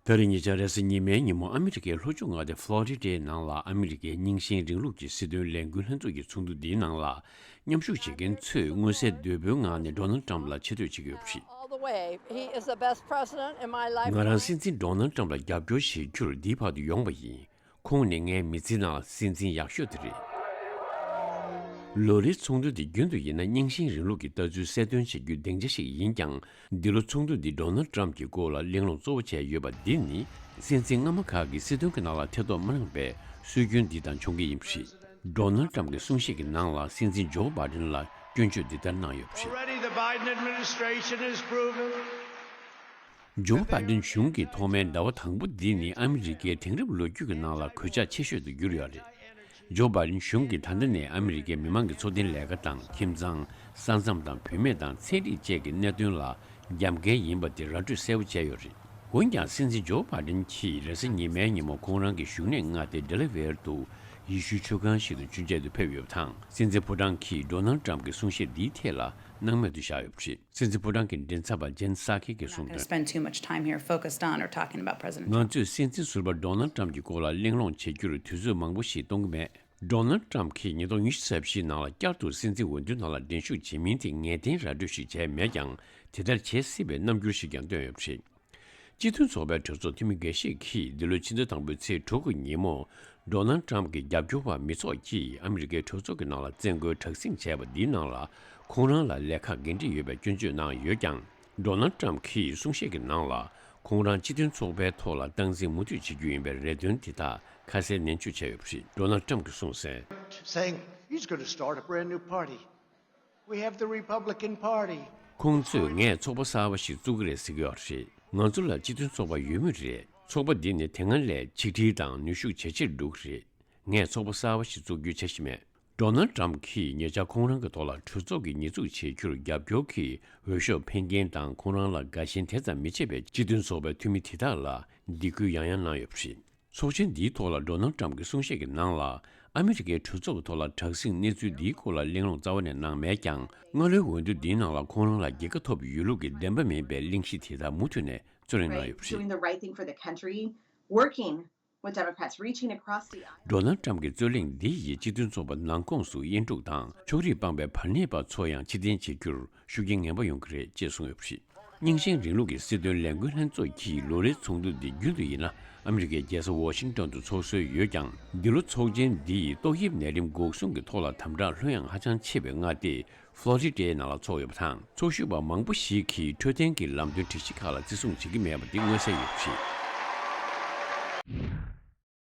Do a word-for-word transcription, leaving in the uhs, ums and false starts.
ད་རེས་ཉེ་ཆར་རེས་གཟའ་ཉི་མའི་ཉིན་མོ་ཨ་མི་རི་ཀའི་ལྷོ་ཕྱོགས་མངའ་སྡེ་ཕློ་རི་ཌའི་ནང་ལ་ཨ་མི་རི་ཀའི་རྙིང་ཞེན་རིང་ལུགས་ཀྱི་སྲིད་དོན་ལས་འགུལ་ལྷན་ཚོགས་ཀྱི་ཚོགས་འདུ་འདིའི་ནང་ལ་མཉམ་ཞུགས་བྱེད་མཁན་ཚོས་མངོན་གསལ་དོད་པོའི་ངང་ནས་ཌོ་ནལ་ཊམ་ཕ་ལ་ཆེ་བསྟོད་བྱེད་ཀྱི་ཡོད་པ་རེད། All the way. He is the best president in my life. ང་རང་སྲིད་འཛིན་ཌོ་ནལ་ཊམ་ཕ་ལ་རྒྱབ་སྐྱོར་བྱེད་རྒྱུར་འདིའི་བར་དུ་ཡོང་བ་ཡིན། ཁོང་ནི་ངའི་མི་ཚེའི་ནང་ལ་སྲིད་འཛིན་ཡག་ཤོས་དེ་རེད། ལོ་རེའི་ཚོགས་འདུ་འདི་རྒྱུན་དུ་ཡིན་ན་རྙིང་ཞེན་རིང་ལུགས་ཀྱི་ལྟ་ཚུལ་གསལ་སྟོན་བྱེད་རྒྱུའི་སྡིངས་ཆ་ཞིག་ཡིན་ཀྱང་། འདི་ལོ་ཚོགས་འདུ་འདི་ཌོ་ནལ་ཊམ་ཕ་གྱི་སྐོར་ལ་གླེང་སློང་གཙོ་བོ་བྱས་ཡོད་པ་འདི་ནི། སྲིད་འཛིན་སྔ་མ་ཁག་གིས་སྲིད་དོན་གྱི་ནང་ལ་ཐེ་གཏོགས་མ་གནང་པའི་སྲོལ་རྒྱུན་འདི་དང་འབྱུང་གི་ཡིན་པ་རེད། ཌོ་ནལ་ཊམ་ཕ་གྱི་གསུང་བཤད་ཀྱི་ནང་ལ་སྲིད་འཛིན་ཇོ་བྷའི་ཌེན་ལ་སྐྱོན་བརྗོད་འདི་ལྟར་གནང་ཡོད་པ་རེད། Already the Biden administration has proven ཇོ་བྷའི་ཌེན་གཞུང་གི་ཐོག་མའི་ཟླ་བ་དང་པོ་འདི་ནི་ཨ་མི་རི་ཀའི་དེང་རབས་ལོ་རྒྱུས་ཀྱི་ནང་ལ་གོད་ཆག་ཆེ་ཤོས་སུ་གྱུར་ཡོད་རེད། ཇོ་བྷའི་ཌེན་གཞུང་གིས་ད་ལྟ་ནས་ཨ་མི་རི་ཀའི་མི་མང་གི་འཚོ་རྟེན་ལས་ཀ་དང་ཁྱིམ་ཚང་། ས་མཚམས་དང་བུད་མེད་དང་ཚན་རིག་བཅས་ཀྱི་གནད་དོན་ལ་རྒྱབ་འགལ་ཡིན་པ་དེ་ར་སྤྲོད་གསལ་པོ་བྱས་ཡོད་རེད། འོན་ཀྱང་སྲིད་འཛིན་ཇོ་བྷའི་ཌེན་གྱིས་རེས་གཟའ་ཉི་མའི་ཉིན་མོ་ཁོང་རང་གི་བཞུགས་གནས་མངའ་སྡེ་ཌེ་ལ་ཝེར་དུ་ཡེ་ཤུའི་ཆོས་ཁང་ཞིག་ཏུ་ཆོས་མཇལ་དུ་ཕེབས་ཡོད་པ་དང་། སྲིད་འཛིན་ཕོ་བྲང་གིས་ཌོ་ནལ་ཊམ་ཕ་གྱི་གསུང་བཤད་འདིའི་ཐད་ལ་སྣང་མེད་དུ་བཞག་ཡོད་པ་རེད། སྲིད་འཛིན་ཕོ་བྲང་གི་མགྲིན་ཚབ་པ་ཇེན་སཱ་ཁི་གིས་གསུངས་དོན། Spend too much time here focused on or talking about President Trump. ང་ཚོས་སྲིད་འཛིན་ཟུར་པ་ཌོ་ནལ་ཊམ་ཕ་གྱི་སྐོར་ལ་གླེང་སློང་བྱེད་རྒྱུར་དུས་ཚོད་མང་པོ་ཞིག་གཏོང་གི་མེད། ཌོ་ནལ་ཊམ་ཕ་གྱིས་ཉིས་སྟོང་ཉི་ཤུ་རྩ་བཞིའི་ནང་ལ་བསྐྱར་དུ་སྲིད་འཛིན་འོས་བསྡུའི་ནང་ལ་འགྲན་ཞུགས་བྱེད་མིན་དེ་ངེས་གཏན་ར་སྤྲོད་ཞིག་བྱས་མེད་ཀྱང་། དེ་ལྟར་བྱེད་སྲིད་པའི་རྣམ་འགྱུར་ཞིག་ཀྱང་བཏོན་ཡོད་པ་རེད། སྤྱི་མཐུན་ཚོགས་པའི་གྲོས་ཚོགས་འཐུས་མི་འགའ་ཤས་ཀྱིས་འདི་ལོའི་ཕྱི་ཟླ་དང་པོའི་ཚེས་དྲུག་གི་ཉིན་མོ། ཌོ་ནལ་ཊམ་ཕ་གྱི་རྒྱབ་སྐྱོར་བ་མི་ཚོགས་ཀྱིས་ཨ་མི་རི་ཀའི་གྲོས་ཚོགས་ཀྱི་ནང་ལ་བཙན་རྒོལ་དྲག་ཟིང་བྱས་པ་འདིའི་ནང་ལ། ཁོང་རང་ལ་ལས་ཁག་འགན་འཁྲི་ཡོད་པའི་སྐྱོན་བརྗོད་གནང་ཡོད་ཀྱང་། ཌོ་ནལ་ཊམ་ཕ་གྱིས་གསུང་བཤད་ཀྱི་ནང་ལ། ཁོང་རང་སྤྱི་མཐུན་ཚོགས་པའི་ཐོག་ལ་སྟངས་འཛིན་མུ་མཐུད་བྱེད་རྒྱུ་ཡིན་པའི་རེ་འདུན་དེ་དག་ཁ་གསལ་ནན་བརྗོད་བྱས་ཡོད་པ་རེད། ཌོ་ནལ་ཊམ་ཕ་གྱིས་གསུངས་གསལ། Saying he's going to start a brand new party. We have the Republican Party. ཁོང་ཚོས་ངས་ཚོགས་པ་གསར་བ་ཞིག་བཙུགས་ཀྱི་རེད་ཟེར་གྱི་ཡོད་རེད། ང་ཚོ་ལ་སྤྱི་མཐུན་ཚོགས་པ་ཡོད་མུས་རེད། ཚོགས་པ་འདི་ནི་དེ་སྔ་ལས་ཆིག་སྒྲིལ་དང་ནུས་ཤུགས་ཇེ་ཆེར་འགྲོ་གི་རེད། ངས་ཚོགས་པ་གསར་བ་ཞིག་བཙུགས་རྒྱུའི་འཆར་གཞི་མེད། ཌོ་ནལ་ཊམ་ཕ་གྱིས་ཉེ་ཆར་ཁོང་རང་གི་ཐོག་ལ་གྲོས་ཚོགས་ཀྱི་ཉེས་འཛུགས་བྱེད་རྒྱུར་རྒྱབ་སྐྱོར་གྱི་འོས་ཤོག་འཕེན་མཁན་དང་ཁོང་རང་ལ་དགའ་ཞེན་དེ་ཙམ་མི་བྱེད་པའི་སྤྱི་མཐུན་ཚོགས་པའི་འཐུས་མི་དེ་དག་ལ་སྡིགས་སྐུལ་ཡང་ཡང་གནང་ཡོད་པ་རེད། ཚོགས་ཆེན་འདིའི་ཐོག་ལ་ཌོ་ནལ་ཊམ་ཕ་གྱི་གསུང་བཤད་ཀྱི་ནང་ལ། ཨ་མི་རི་ཀའི་གྲོས་ཚོགས་ཀྱི་ཐོག་ལ་དྲག་ཟིང་གནས་ཚུལ་འདིའི་སྐོར་ལ་གླེང་སློང་རྩ་བ་ནས་གནང་མེད་ཀྱང་། སྔ་ལོའི་འོས་བསྡུ་འདིའི་ནང་ལ་ཁོང་རང་ལ་རྒྱལ་ཁ་ཐོབ་ཡོད་ལུགས་ཀྱི་བདེན་པ་མིན་པའི་གླེང་གཞི་དེ་དག་མུ་མཐུད་ནས་རྩོད་གླེང་གནང་ཡོད་པ་རེད། Doing the right thing for the country, working with Democrats, reaching across the aisle. ཌོ་ནལ་ཊམ་ཕ་གྱི་རྩོད་གླེང་འདི་ཡིས་སྤྱི་མཐུན་ཚོགས་པ་ནང་ཁོངས་སུ་དབྱེན་དཀྲུག་དང་ཕྱོགས་རིས་སྤངས་པའི་བར་གནས་པ་ཚོ་ཡང་ཕྱིར་འཐེན་བྱེད་རྒྱུར་ཤུགས་རྐྱེན་ངན་པ་ཡོང་གི་རེད་ཅེས་གསུངས་ཡོད་པ་རེད། རྙིང་ཞེན་རིང་ལུགས་ཀྱི་སྲིད་དོན་ལས་འགུལ་ལྷན་ཚོགས་ཀྱི་ལོ་རེའི་ཚོགས་འདུ་འདི་རྒྱུན་དུ་ཡིན་ན་ཨ་མི་རི་ཀའི་རྒྱལ་ས་ཝ་ཤིང་ཏོན་དུ་ཚོགས་སྲོལ་ཡོད་ཀྱང་། འདི་ལོ་ཚོགས་ཆེན་འདི་ཏོག་དབྱིབས་ནད་རིམས་འགོག་སྲུང་གི་ཐོག་ལ་དམ་དྲག་ལྷོད་ཡངས་ཧ་ཅང་ཆེ་བའི་མངའ་སྡེ་ཕློ་རི་ཌའི་ནང་ལ་ཚོགས་ཡོད་པ་དང་། ཚོགས་ཞུགས་པ་མང་པོ་ཞིག་གིས་འཕྲོད་བསྟེན་གྱི་ལམ་སྟོན་སྒྲིག་གཞི་ཁག་ལ་བརྩི་སྲུང་བྱེད་ཀྱི་མེད་པ་འདི་མངོན་གསལ་ཡོད་པ་རེད།